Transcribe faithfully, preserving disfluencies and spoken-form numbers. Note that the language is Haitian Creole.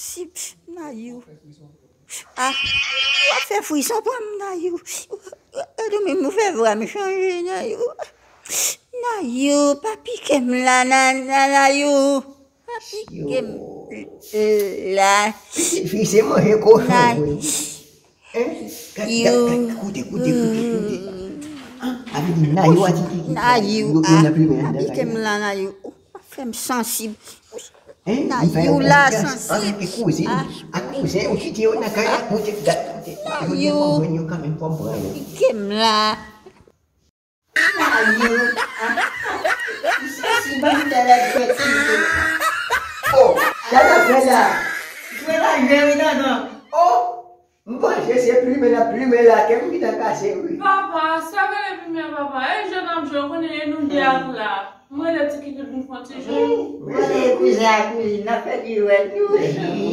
Sip, Nayou. Ah, w ap fè frison pran m, Nayou. E ou menm ou fè vwa m chanje, Nayou. Nayou, pa pike m la, na, na, Nayou. Pa pike m la. Fi, fi, se manje kochon, vre. Hein? Gad, gad, gad, koute, koute, koute, koute. Ah, avè di Nayou a ti, ti, ti, Nayou, yo, yo ah, nan plimen an, pa pike m la, Nayou. Ou fè m sansib. Hein? Nayou la sansib. Avè kouzen, ah, a kouzen, ou kite yo nan kay la, koute, gad, koute. Yo, yo, yo, yo, kanmenm, fò m pran yo. Pike m la. Nayou, ah. Ou sansib, ou tèlè bèt. Oh, sa n ap fè la? Jwe la, jwe, wi, tonton. Oh! M panse se plimen n ap plimen la, kè m gentan kase, wi. Papa, sa rele plimen, papa? E jwe n ap jwe, ou konnen e nou de ak la. Mwen rele ti Kikit vin fè yon ti jwe. Mwen se kouzen ak kouzin, n ap fè piwèt, wi. Mezanmi.